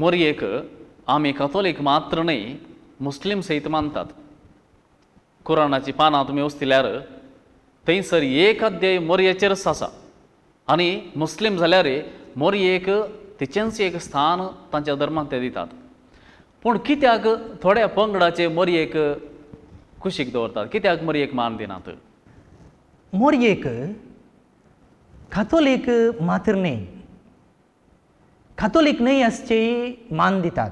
मोरयेक आमी कातोलीक मात्र न्हय मुस्लीम सयत मानतात. कुराणाची पानां तुमी वचतिल्यार थंयसर एक अध्याय मोरयेचेरच आसा आनी मुस्लीम जाल्यार मोरयेक तिचेंच एक स्थान तांच्या धर्मांत ते दितात. पूण कित्याक थोड्या पंगडाचे मोरयेक कुशीक दवरतात, कित्याक मोरयेक मान दिनात? मोरयेक कातोलीक मात्र न्हय, कातोलीक न्हय आसचे मान दितात.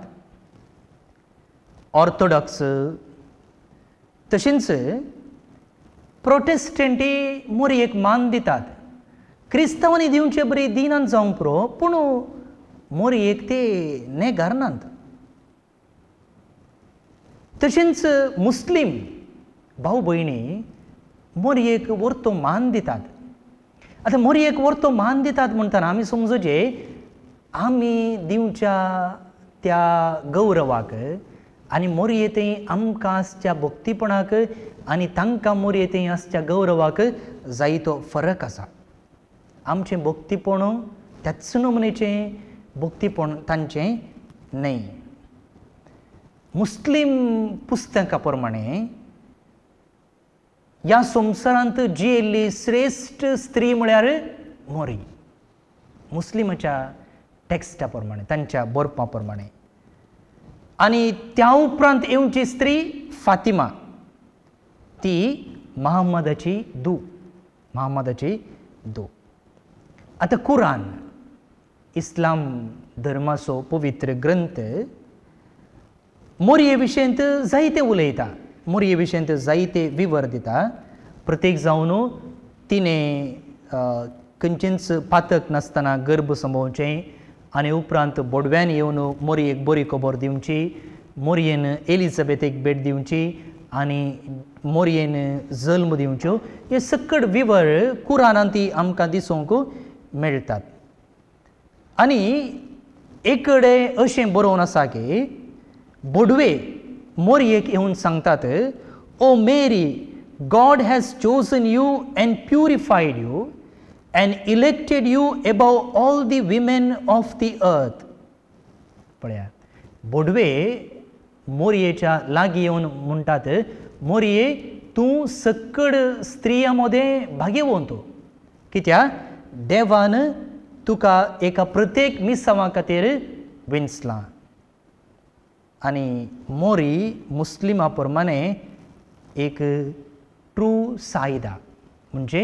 ऑर्थोडॉक्स तशेंच प्रोटेस्टंटी मोरयेक मान दितात. क्रिस्तांवांनी दिवचे बरी दिनात जावंक पुरो, पूण मोरयेक ते नेगारनात. तशेंच मुस्लीम भाव भयणी मोरयेक वर्तो मान दितात. आतां मोरयेक वर्तो मान दितात म्हणटना आमी समजुचें आमी दिवच्या त्या गौरवाक आनी मोरये थंय आमकां आसच्या भक्तीपणाक आनी तांकां मोरये थंय आसच्या गौरवाक जायतो फरक आसा. आमचें भक्तीपण त्याच नमुनेचें भक्तीपण तांचें न्हय. मुस्लीम पुस्तका प्रमाणे ह्या संवसारांत जियेल्ली श्रेश्ठ स्त्री म्हळ्यार मोरी. मुस्लिमाच्या टॅक्स्टा प्रमाणे, तांच्या बरपा प्रमाणे. आनी त्या उपरांत येवची स्त्री फातिमा, ती महम्मदाची धूव, महम्मदाची धूव. आतां कुरान, इस्लाम धर्माचो पवित्र ग्रंथ, मोरये विशयंत जायते उलयता, मोरये विशयंत जायते विवर दिता. प्रत्येक जावन तिणें खंयचेंच पातक नासतना गर्भ संभोवचें आनी उपरांत बोडव्यान येवन मोरयेक बरी खबर दिवची, मोरयेन एलिझाबेथेक भेट दिवची आनी मोरयेन जल्म दिवच्यो, हे सकट विवर कुरानांत ती आमकां दिसूंक मेळटात. आनी एक कडेन अशें बरोवन आसा की बोडवे मोरयेक येवन सांगतात, O Mary, God has chosen you and purified you and elected you above all the women of the earth. पळया, बोडवे मोरयेच्या लागीं येवन म्हणटात, मोरये तूं सकड स्त्रियां मदें भाग्यवंत, कित्याक देवान तुका एका प्रत्येक मिसांवा खातीर विंचलां. आनी मोरी मुस्लिमा प्रमाणे एक ट्रू सायदा म्हणजे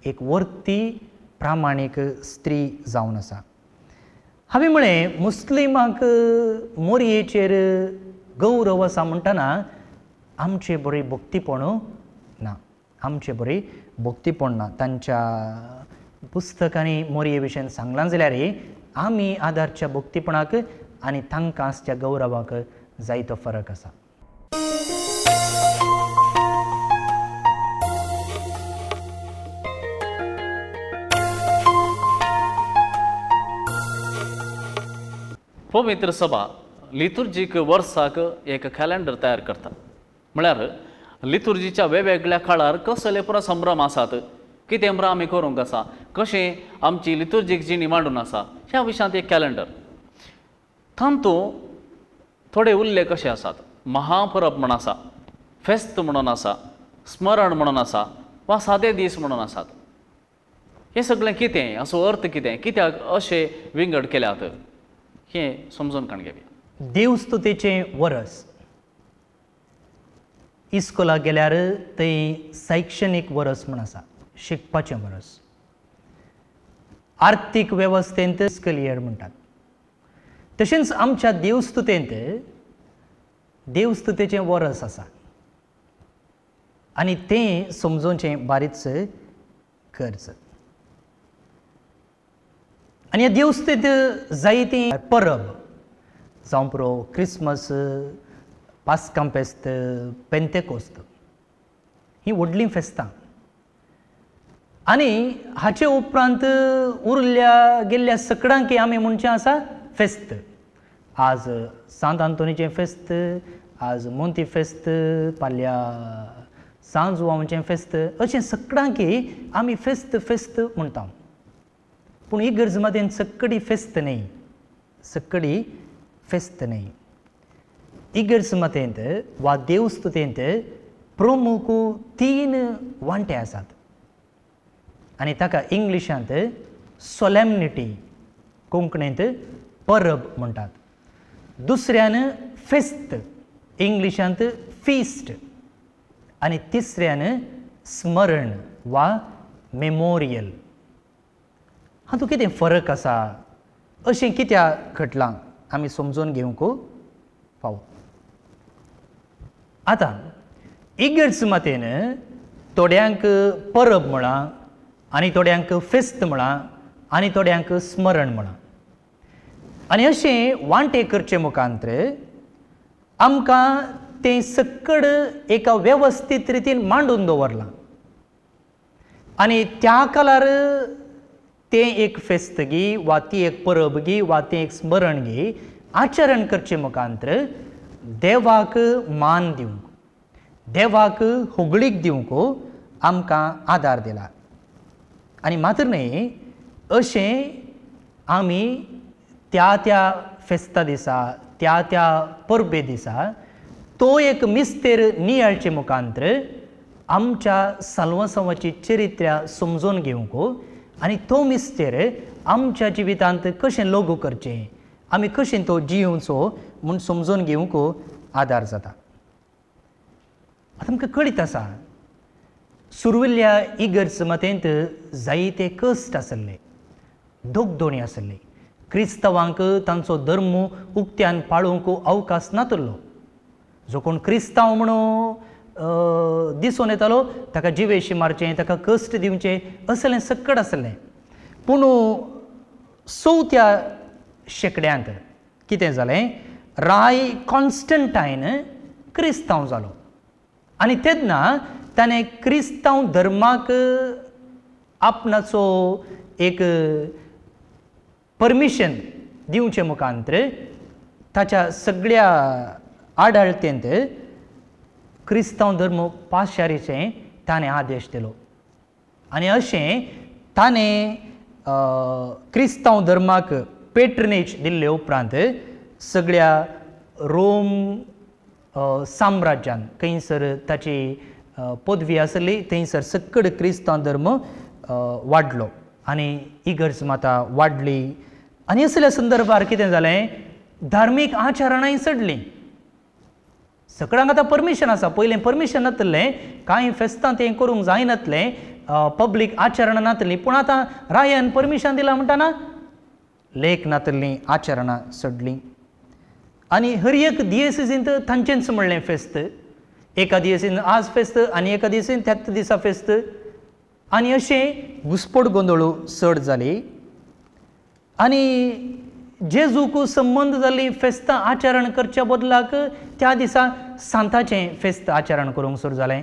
एक वर्ती प्रामाणीक स्त्री जावन आसा. हांवें म्हळें मुस्लिमांक मोरयेचेर गौरव आसा म्हणटना आमचें बरें भक्तीपण ना, आमचें बरें भक्तीपण ना. तांच्या पुस्तकांनी मोरये विशयान सांगलां जाल्यार आमी आदारच्या भक्तीपणाक आनी तांकां आसच्या गौरवाक जायतो फरक आसा. पवित्र सभा लितुर्जीक वर्साक एक कॅलेंडर तयार करता. म्हळ्यार लितुर्जीच्या वेगवेगळ्या काळार कसले पुरो संभ्रम आसात, कितें म्हूण आमी करूंक आसा, कशें आमची लितुर्जीक जिणी मांडून आसा, ह्या विशयांत एक कॅलेंडर. तातूंत थोडे उल्लेख कशे आसात, महापरब म्हण आसा, फेस्त म्हणून आसा, स्मरण म्हणून आसा वा सादे दीस म्हणून आसात. हें सगळें कितें, असो अर्थ कितें, कित्याक अशें विंगड केल्यात हें समजून काण घेवया. देवस्तुतेचें वरस, इस्कोलाक गेल्यार थंय शैक्षणीक वरस म्हूण आसा, शिकपाचें वरस. आर्थीक वेवस्थेंत फिस्कल इयर म्हणटात. तशेंच आमच्या देवस्तुतेंत देवस्तुतेचें वरस आसा आनी तें समजोवचें बारीच गरज. आनी ह्या देवस्तेंत जायती परब जावं पुरो, क्रिसमस, पास्कां फेस्त, पेंतेकोस्त, हीं व्हडलीं फेस्तां. आनी हाचे उपरांत उरल्या गेल्ल्या सकडांकी आमी म्हणचें आसा फेस्त. आज सांत आंतोनीचें फेस्त, आज मोंती फेस्त, पाल्या सांज जुवांचें फेस्त, अशें सकडांकी आमी फेस्त फेस्त म्हणटा. पूण ही गरज मात सकडी फेस्त न्हय, सकडी फेस्त न्हय. इगर्ज मातेंत वा देवस्तुतेंत प्रमुख 3 वांटे आसात आनी ताका इंग्लिशांत सोलेमनिटी, कोंकणींत परब म्हणटात. दुसऱ्यान फेस्त, इंग्लिशांत फीस्ट, आनी तिसऱ्यान स्मरण वा मेमोरियल. हातूंत कितें फरक आसा, अशें कित्याक घडलां आमी समजून घेवंक फावो. आतां इगर्ज मातेन थोड्यांक परब म्हळां आनी थोड्यांक फेस्त म्हळां आनी थोड्यांक स्मरण म्हळां. आनी अशें वांटे करचे मुखांत्र आमकां तें सक्कड एका वेवस्थीत रितीन मांडून दवरलां आनी त्या काळार तें एक फेस्त गी वा ती एक परब गी वा तें एक स्मरण गी आचरण करचे मुखांत्र देवाक मान दिवंक, देवाक होगळीक दिवंक आमकां आदार दिला. आनी मात्र न्हय, अशें आमी त्या त्या फेस्ता दिसा, त्या त्या परबे दिसा तो एक मिस्तेर नियाळचे मुखांत्र आमच्या साल्वासांवाची चरित्र्या समजून घेवंक आनी तो मिस्तेर आमच्या जिवितांत कशें लागू करचें, आमी कशें तो जियोवचो म्हूण समजून घेवंक आदार जाता. आतां आमकां कळीत आसा, सुर्विल्ल्या इगर्ज मातेंत जायते कश्ट आसले, दोगदोणी आसली. क्रिस्तांवांक तांचो धर्म उक्त्यान पाळोवंक अवकाश नातलो. जो कोण क्रिस्तांव म्हणून दिसून येतालो ताका जिवेशी मारचें, ताका कश्ट दिवचें असलें सक्कड आसलें. पूण 4थ्या शेंकड्यांत कितें जालें, राय कॉन्स्टंटायन क्रिस्तांव जालो आनी तेन्ना ताणें क्रिस्तांव धर्माक आपणाचो एक परमिशन दिवचे मुखांत्र ताच्या सगळ्या आडाळतेंत क्रिस्तांव धर्म पाशारीचें ताणें आदेश दिलो. आनी अशें ताणें क्रिस्तांव धर्माक पेट्रनेज दिल्ले उपरांत सगळ्या रोम साम्राज्यान खंयसर ताची पदवी आसली थंयसर सक्कड क्रिस्तांव धर्म वाडलो आनी इगर्ज माता वाडली. आनी असल्या संदर्भार कितें जालें, धार्मीक आचरणांय चडलीं. सगळ्यांक आतां परमिशन आसा, पयलें परमिशन नातलें, कांय फेस्तां तें करूंक जायनातलें, पब्लीक आचरणां नातलीं. पूण आतां रायान परमिशन दिलां म्हणटना लेख नातलीं आचरणां चडलीं. आनी हर एक दियेसींत तांचेंच म्हणलें फेस्त, एका दियेसीन आज फेस्त आनी एका दियेसीन त्याच दिसा फेस्त, आनी अशें घुस्पट गोंदळ चड जाली. आनी जेजूक संबंद जाल्लीं फेस्तां आचरण करच्या बदलाक त्या दिसा सांताचें फेस्त आचरण करूंक सुरू जालें.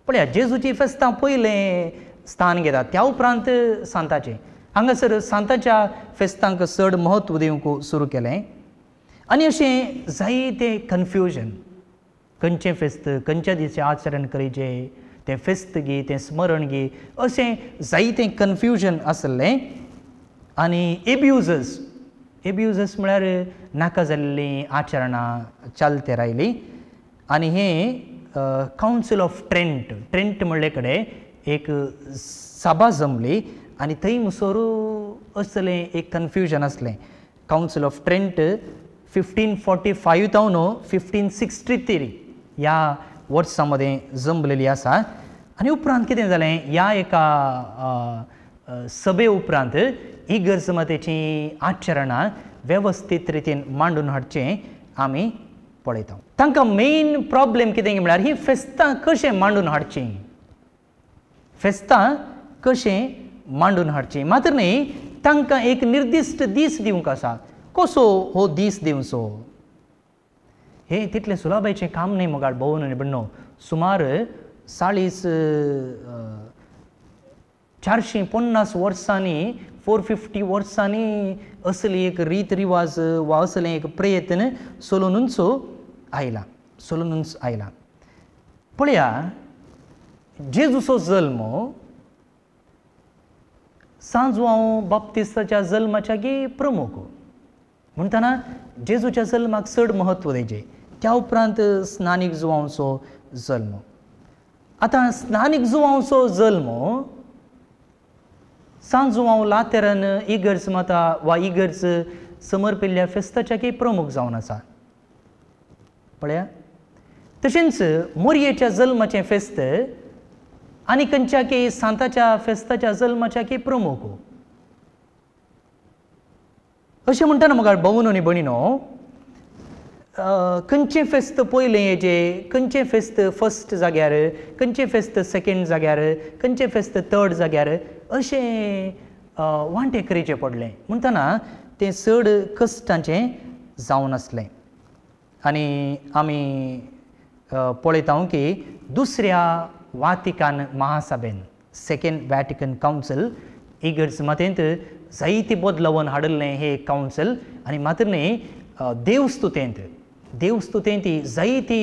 पळया, जेजूचीं फेस्तां पयलें स्थान घेतात, त्या उपरांत सांताचें. हांगासर सांताच्या फेस्तांक चड म्हत्व दिवंक सुरू केलें. आनी अशें जायतें कन्फ्युजन, खंयचें फेस्त खंयच्या दिसा आचरण करचें, तें फेस्त गी तें स्मरण गी, अशें जायतें कन्फ्युजन आसलें. आनी एब्युजस, एब्युजस म्हळ्यार नाका जाल्लीं आचरणां चालते रायलीं. आनी हें कावन्सील ऑफ ट्रेंट, ट्रेंट म्हणले कडेन एक सभा जमली आनी थंय मुसोर असलें एक कन्फ्युजन आसलें. कावन्सील ऑफ ट्रेंट 1545 तावन 1563 ह्या वर्सां मदें जमलेली आसा. आनी उपरांत कितें जालें, ह्या एका सभे उपरांत इगर्ज मातेचीं आचरणां वेवस्थीत रितीन मांडून हाडचें आमी पळयता. तांकां मेन प्रॉब्लेम कितें म्हळ्यार हीं फेस्तां कशें मांडून हाडचीं, फेस्तां कशें मांडून हाडचीं. मात्र न्हय, तांकां एक निर्दिश्ट दीस दिवंक आसा, कसो हो दीस दिवचो हें तितलें सुलभायेचें काम न्हय मुगाळ भोवन आनी भण्णो. सुमार 450 वर्सांनी, 450 वर्सांनी असली एक रीत रिवाज वा असलें एक प्रयत्न चलुनूच आयला, चलुनूच आयला. पळया, जेजूचो जल्म सांजुआंव बाप्तिस्ताच्या जल्माच्या गी प्रमुख. म्हणटना जेजूच्या जल्माक चड म्हत्व दिवचें. त्या उपरांत स्नानीक जुवांवचो जल्म. आतां स्नानीक जुवांवचो जल्म सांत जुवांव लातेरान इगर्ज माता वा इगर्ज समर्पिल्ल्या फेस्ताच्या की प्रमुख जावन आसा. पळया, तशेंच मोरयेच्या जल्माचें फेस्त आनी खंयच्या की सांताच्या फेस्ताच्या जल्माच्या की प्रमुख. अशें म्हणटना म्हाका भोवन आनी भयणीनो, खंयचें फेस्त पयलें येचें, खंयचें फेस्त फर्स्ट जाग्यार, खंयचें फेस्त सेकेंड जाग्यार, खंयचें फेस्त थर्ड जाग्यार, अशें वांटे करचें पडलें. म्हणटना तें चड कश्टांचें जावन आसलें. आनी आमी पळयता की दुसऱ्या वातिकान महासभेन, सेकेंड वॅटिकन कावन्सिल, इगर्ज मातेंत जायती बदलावन हाडिल्लें हें कावन्सिल. आनी मात्र न्ही, देवस्तुतेंत देवस्तुतेंत जायती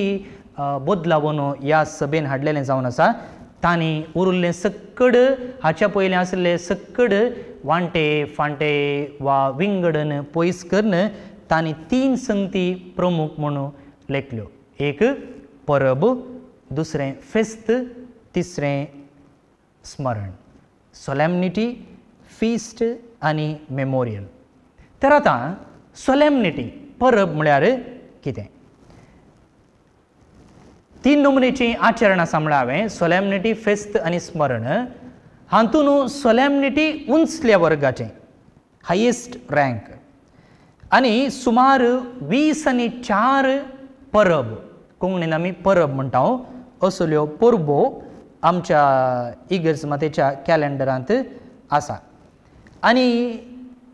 बदलावन ह्या सभेन हाडलेलें जावन आसा. तांणी उरिल्लें सक्कड हाच्या पयलें आशिल्लें सक्कड वांटे फांटे वा विंगडन पयस करून तांणी तीन संगती प्रमुख म्हणून लेखल्यो. एक परब, दुसरें फेस्त, तिसरें स्मरण. सोलॅमनिटी, फीस्ट आनी मेमोरियल. तर आतां सोलॅमनिटी, परब म्हळ्यार कितें? तीन नमुनेचीं आचरणां आसा म्हळ्यार हांवें सोलॅमनिटी, फेस्त आनी स्मरण. हातूंत सोलॅमनिटी उंचल्या वर्गाचें, हायेस्ट रँक, आनी सुमार 24 परब, कोंकणीन आमी परब म्हणटा, असल्यो परबो आमच्या इगर्ज मातेच्या कॅलेंडरांत आसा. आनी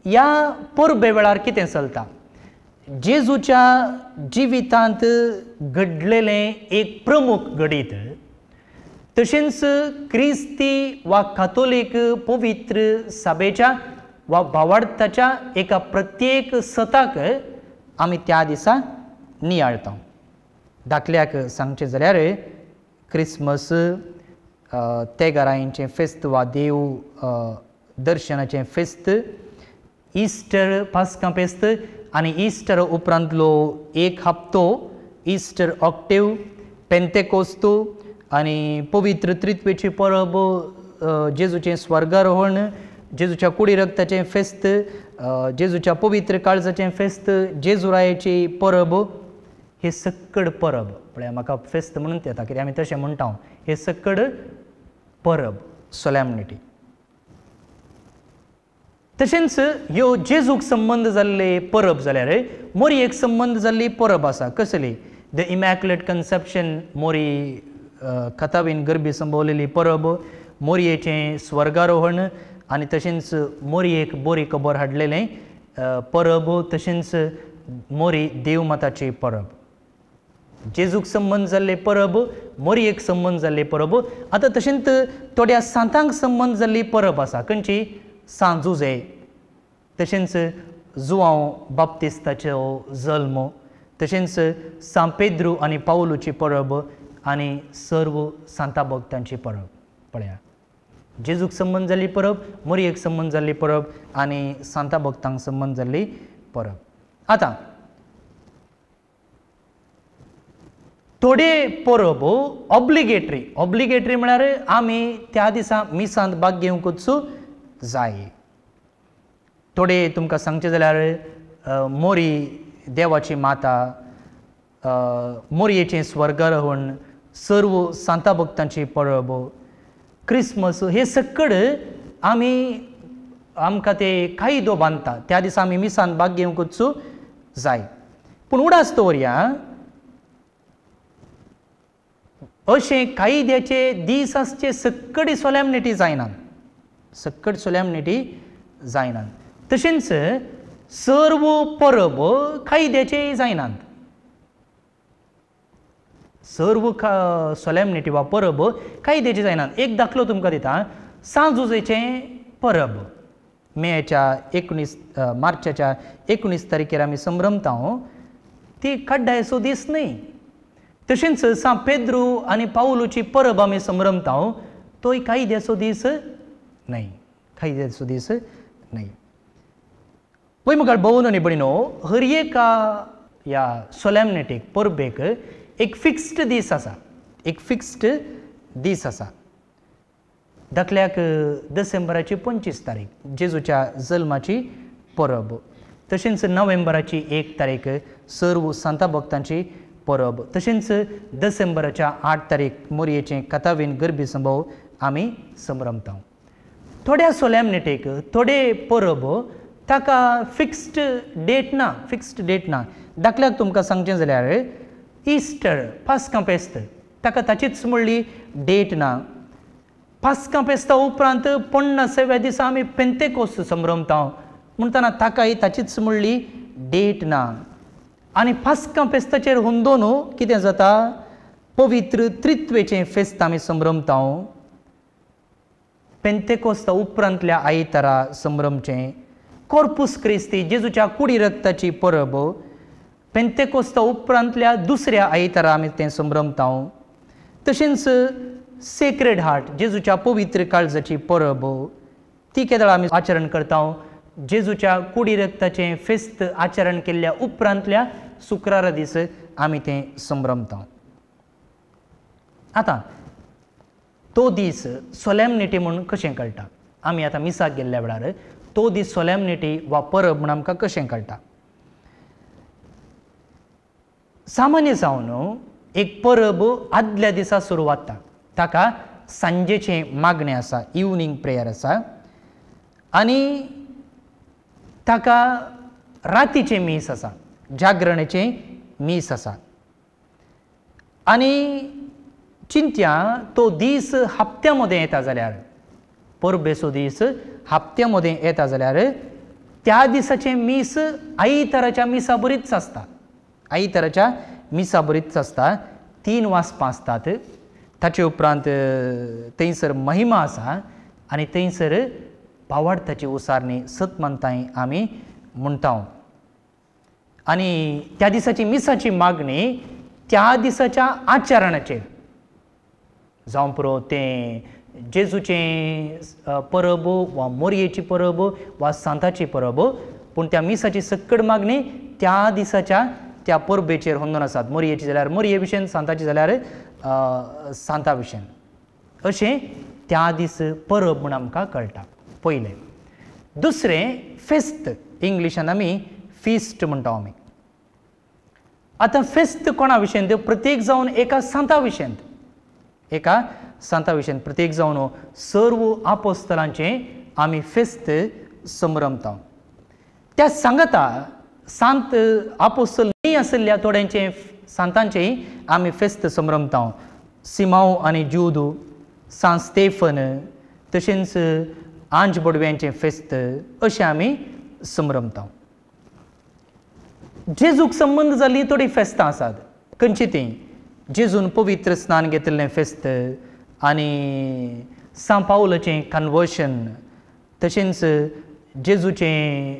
ह्या परबे वेळार कितें चलता? जेजूच्या जिवितांत घडलेलें एक प्रमुख घडीत, तशेंच क्रिस्ती वा कातोलीक पवित्र सभेच्या वा भावार्थाच्या एका प्रत्येक सताक आमी त्या दिसा नियाळता. दाखल्याक सांगचें जाल्यार क्रिसमस, तेगारायेचें फेस्त वा देव दर्शनाचें फेस्त, इस्टर पास्कां फेस्त, आनी इस्टर उपरांतलो एक हप्तो इस्टर ऑक्टेव, पेंतेकोस्तू, आनी पवित्र त्रित्वेची परब, जेजूचें स्वर्गारोहण, जेजूच्या कुडी रक्ताचें फेस्त, जेजूच्या पवित्र काळजाचें फेस्त, जेजुरायेची परब. हे सक्कड परब, पळया म्हाका फेस्त म्हणून येता कित्याक आमी तशें म्हणटा, हे सक्कड परब सोलॅमनिटी. तशेंच ह्यो जेजूक संबंद जाल्ले परब जाल्यार मोरयेक संबंद जाल्ली परब आसा. कसली? The immaculate conception, मोरी खतावीन गर्भी संभवलेली परब, मोरयेचें स्वर्गारोहण, आनी तशेंच मोरयेक बोरी खबर हाडलेलें परब, तशेंच मोरी देवमाताची परब. जेजूक संबंद जाल्ले परब, मोरयेक संबंद जाल्ले परब. आतां तशेंच थोड्या सांतांक संबंद जाल्ली परब आसा. खंयची? सांत जुजे, तशेंच जुवांव बाप्तिस्ताचो जल्म, तशेंच सांत पेद्रू आनी पावलूची परब, आनी सर्व सांता भक्तांची परब. पळया, जेजूक संबंद जाल्ली परब, मोरयेक संबंद जाल्ली परब, आनी सांता भक्तांक संबंद जाल्ली परब. आतां थोडे परब ऑब्लिगेटरी. ऑब्लिगेटरी म्हळ्यार आमी त्या दिसा मिसांत भाग घेवंकूच जाय. थोडे तुमकां सांगचें जाल्यार मोरी देवाची माता, मोरयेचें स्वर्गारोहण, सर्व सांता भक्तांची परब, क्रिसमस, हे सक्कड आमी आमकां ते कायदो बांदता, त्या दिसा आमी मिसान भाग घेवंकूच जाय. पूण उडास दवरया, अशें कायद्याचे दीस आसचे सक्कडी सोलॅमनिटी जायनात, सक्कड सोलॅमनिटी जायनात. तशेंच सर्व परब कायद्याचे जायनात, सर्व सोलॅमनिटी वा परब कायद्याचे जायनात. एक दाखलो तुमकां दिता, सांत जुजेचें परब मेच्या 19 मार्चाच्या 19 तारखेर आमी संभ्रमता, ती कड्डायचो दीस न्हय. तशेंच सांत पेद्रू आनी पावलूची परब आमी संभ्रमता, तोय कायद्याचो दीस न्हय, कायद्याचो दीस न्हय. वय मुखार भोवन आनी भयणीनो, हर एका ह्या सोलेमनिटीक परबेक एक फिक्स्ड दीस आसा, एक फिक्स्ड दीस आसा. धाकल्याक डिसेंबराची 25 तारीख जेजूच्या जल्माची परब, तशेंच नोव्हेंबराची 1 तारीख सर्व सांता भक्तांची परब, तशेंच डिसेंबराच्या 8 तारीख मोरयेचें कथावीन गरबी संभव आमी संभ्रमता. थोड्या सोलेमनिटीक थोडे परब ताका फिक्स्ड डेट ना, फिक्स्ड डेट ना. धाकल्याक तुमकां सांगचें जाल्यार इस्टर पास्कां फेस्त ताका ताचीच म्हणली डेट ना. पास्कां फेस्ता उपरांत 50व्या दिसा आमी पेंतेकोस्त संभ्रमता म्हणटना ताकाय ताचीच म्हणली डेट ना. आनी पास्कां फेस्ताचेर हुंदोन कितें जाता, पवित्र त्रित्वेचें फेस्त आमी संभ्रमता. पेंतेकोस्ता उपरांतल्या आयतारा संभ्रमचें कॉर्पूस क्रिस्ती जेजूच्या कुडी रक्ताची परब, पेंतेकोस्ता उपरांतल्या दुसऱ्या आयतारा आमी तें संभ्रमता. तशेंच सेक्रेड हार्ट जेजूच्या पवित्र काळजाची परब, ती केदळ आमी आचरण करता, जेजूच्या कुडी रक्ताचें फेस्त आचरण केल्ल्या उपरांतल्या शुक्रारा दीस आमी तें संभ्रमता. आतां तो दीस सोलेमनिटी म्हूण कशें कळटा? आमी आतां मिसाक गेल्ल्या वेळार तो दीस सोलेमनिटी वा परब म्हूण आमकां कशें कळटा? सामान्य जावन एक परब आदल्या दिसा सुरवात जाता, ताका सांजेचें मागणें आसा, इवनींग प्रेयर आसा, आनी ताका रातीचें मीस आसा, जागरणेचें मीस आसा. आनी चिंत्या तो दीस हप्त्या मदें येता जाल्यार, परबेचो दीस हप्त्या मदें येता जाल्यार त्या दिसाचें मीस आयताराच्या मिसा बरीच आसता, आयताराच्या मिसा बरीच आसता. 3 वाजपां आसतात. ताचे उपरांत थंयसर महिमा आसा आनी थंयसर पावाडताची उसारणी सत मानताय आमी म्हणटा. आनी त्या दिसाची मिसाची मागणी त्या दिसाच्या आचरणाचेर जावं पुरो, तें जेजूचें परब वा मोरयेची परब वा सांताची परब, पूण त्या मिसाची सक्कड मागणी त्या दिसाच्या त्या परबेचेर होंदून आसात. मोरयेची जाल्यार मोरये विशयन, सांताची जाल्यार सांता विशयन, अशें त्या दीस परब म्हूण आमकां कळटा. पयलें. दुसरें फेस्त, इंग्लिशान आमी फिस्ट म्हणटा आमी. आतां फेस्त कोणा विशयन? प्रत्येक जावन एका सांता विशयन, एका सांता विशयन प्रत्येक जावन सर्व आपोस्तलांचें आमी फेस्त संभ्रमता. त्या सांगता सांत आपोस्तल न्ही आशिल्ल्या थोड्यांचें सांतांचें आमी फेस्त संभ्रमता. सिमांव आनी ज्युदू, सांत स्टेफन, तशेंच आंज बोडव्यांचें फेस्त अशें आमी संभ्रमता. जेजूक संबंद जाल्लीं थोडीं फेस्तां आसात. खंयचीं तीं? जेजून पवित्र स्नान घेतिल्लें फेस्त आनी सांत पावलाचें कन्वर्शन, तशेंच जेजूचें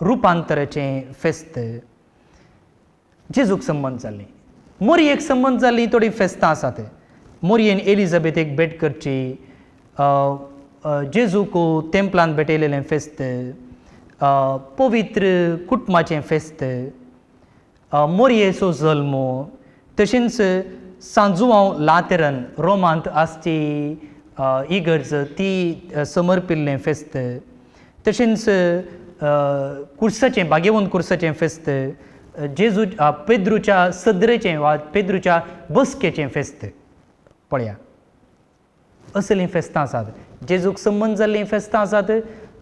रुपांतराचें फेस्त जेजूक संबंद जाल्लीं. मोरयेक संबंद जाल्लीं थोडीं फेस्तां आसात. मोरयेन एलिझाबेथेक भेट करची, जेजूक तेंपलांत भेटयलेलें फेस्त, पवित्र कुटुंबाचें फेस्त, मोरयेचो जल्म, तशेंच सांजुआंव लातेरन रोमांत आसची इगर्ज ती समर्पिल्लें फेस्त, तशेंच कुर्साचें भाग्यवंत कुर्साचें फेस्त, जेजू पेद्रूच्या सदरेचें वा पेद्रूच्या बसकेचें फेस्त. पळया असलीं फेस्तां आसात. जेजूक संबंद जाल्लीं फेस्तां आसात,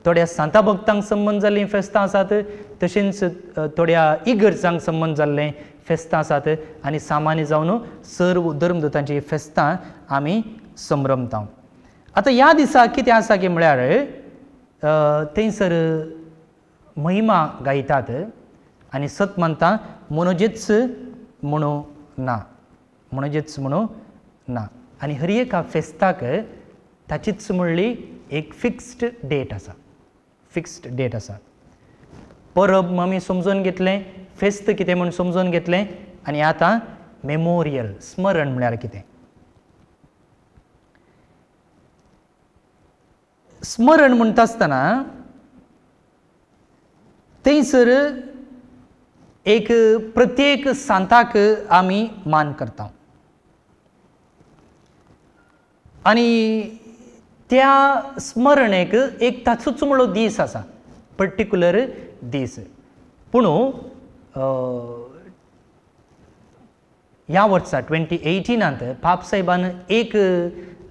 थोड्या सांता भक्तांक संबंद जाल्लीं फेस्तां आसात, तशेंच थोड्या इगर्जांक संबंद जाल्लें फेस्तां आसात. आनी सामान्य जावन सर्व धर्मदूतांची फेस्तां आमी संभ्रमता. आतां ह्या दिसा कितें आसा की म्हळ्यार थंयसर महिमा गायतात आनी सत मानता म्हणजेच म्हणू ना, म्हणजेच म्हणू ना. आनी हर एका फेस्ताक ताचीच म्हणली एक फिक्स्ड डेट आसा, फिक्स्ड डेट आसा. परब आमी समजून घेतलें, फेस्त कितें म्हूण समजून घेतलें, आनी आतां मेमोरियल स्मरण म्हळ्यार कितें? स्मरण म्हणटा आसतना थंयसर एक प्रत्येक सांताक आमी मान करता आनी त्या स्मरणेक एक ताचोच म्हणलो दीस आसा, पर्टिक्युलर दीस. पूण ह्या वर्सा 2018 पापसाहेबान एक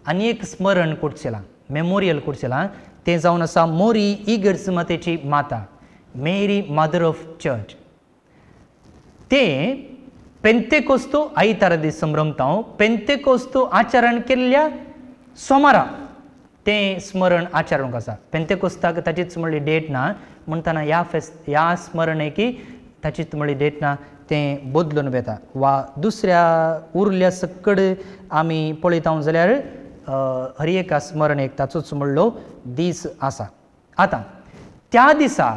आनी एक स्मरण कोडचेलां, मेमोरियल कोडचेलां, तें जावन आसा मोरी इगर्ज मातेची माता, मेरी मदर ऑफ चर्च. तें पेंतेकोस्तू आयतारा दीस संभ्रमता, पेंतेकोस्तू आचरण केल्ल्या सोमारा तें स्मरण आचरूंक आसा. पेंतेकोस्ताक ताचीच म्हणली डेट ना म्हणटना ह्या फेस्त ह्या स्मरणेकी ताचीच म्हणली डेट ना, तें बदलून वेता. वा दुसऱ्या उरल्या सकड आमी पळयता जाल्यार हर एका स्मरणेक ताचोच म्हणलो दीस आसा. आतां त्या दिसा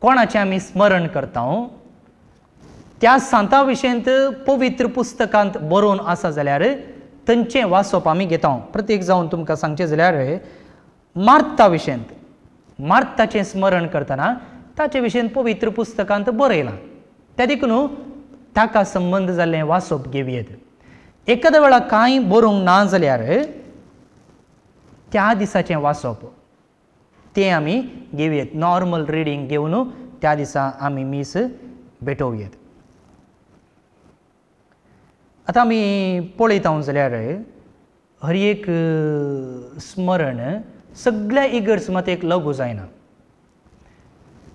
कोणाचें आमी स्मरण करता त्या सांता विशयंत पवित्र पुस्तकांत बरोवन आसा जाल्यार थंयचें वाचप आमी घेता. प्रत्येक जावन तुमकां सांगचें जाल्यार मार्ता विशयंत, मार्ताचें स्मरण करतना ताचे विशयंत पवित्र पुस्तकांत बरयलां, त्या देखून ताका संबंद जाल्लें वाचप घेवयेत. एखाद्या वेळा कांय बरोवंक ना जाल्यार त्या दिसाचें वाचप तें आमी घेवयेत, नॉर्मल रिडींग घेवन त्या दिसा आमी मीस भेटोवयेत. आतां आमी पळयता जाल्यार हर एक स्मरण सगळ्या इगर्ज मातेक लागू जायना.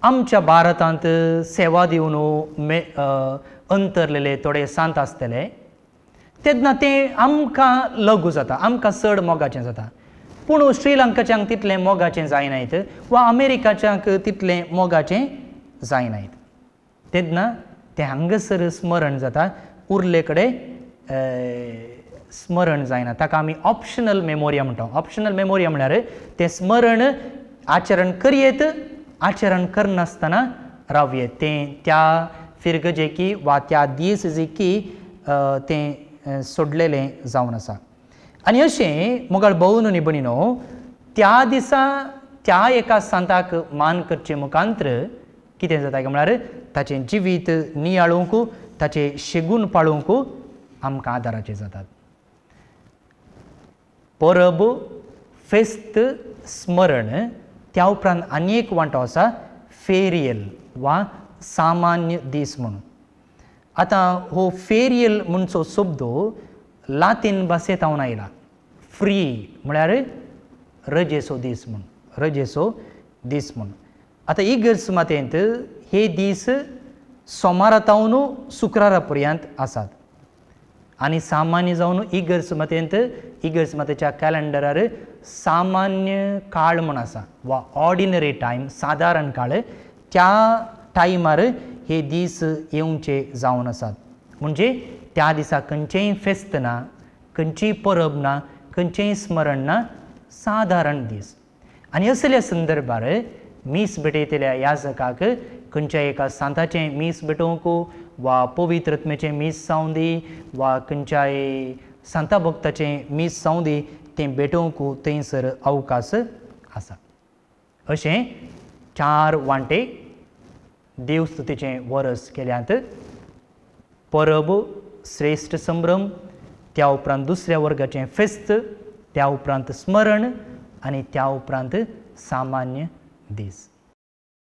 आमच्या भारतांत सेवा दिवन अंतरलेले थोडे सांत आसतले तेन्ना तें आमकां लागू जाता, आमकां चड मोगाचें जाता. पूण श्रीलंकाच्यांक तितलें मोगाचें जायनात वा अमेरिकाच्यांक तितलें मोगाचें जायनात, तेन्ना तें हांगासर स्मरण जाता, उरले कडेन स्मरण जायना. ताका आमी ऑप्शनल मेमोरिया म्हणटा. ऑप्शनल मेमोरिया म्हळ्यार तें स्मरण आचरण करयेत, आचरण करनासतना रावयेत, तें त्या फिरगजेकी वा त्या दीस जेकी तें सोडलेलें जावन आसा. आनी अशें मोगाळ भोवन आनी भयणीनो, त्या दिसा त्या एका सांताक मान करचे मुखांत्र कितें जाता काय म्हळ्यार ताचें जिवीत नियाळूंक, ताचें शेगून पाळूंक आमकां आदाराचें जातात. परब, फेस्त, स्मरण, त्या उपरांत आनी एक वांटो आसा फेरियल वा सामान्य दीस म्हणून. आतां हो फेरियल म्हणचो शब्द लातीन भाशेंत हांव आयला. फ्री म्हळ्यार रजेचो दीस म्हूण, रजेचो दीस म्हूण. आतां इगर्ज मातेंत हे दीस सोमारा तावन शुक्रारा पर्यंत आसात आनी सामान्य जावन इगर्ज मातेंत इगर्ज मातेच्या कॅलेंडरार सामान्य काळ म्हूण आसा वा ऑर्डिनरी टायम, सादारण काळ, त्या टायमार हे दीस येवचे जावन आसात. म्हणजे त्या दिसा खंयचेंय फेस्त ना, खंयचीय परब ना, खंयचेंय स्मरण ना, सादारण दीस. आनी असल्या संदर्भार मीस भेटयतल्या याजकाक खंयच्या एका सांताचें मीस भेटोवंक वा पवित्र आत्म्याचें मीस जावं दी वा खंयच्याय सांता भक्ताचें मीस जावं दी, तें भेटोवंक थंयसर अवकाश आसा. अशें चार वांटे देवस्तुतीचें वरस केल्यात. परब, श्रेश्ठ संभ्रम, त्या उपरांत दुसऱ्या वर्गाचें फेस्त, त्या उपरांत स्मरण आनी त्या उपरांत सामान्य दीस.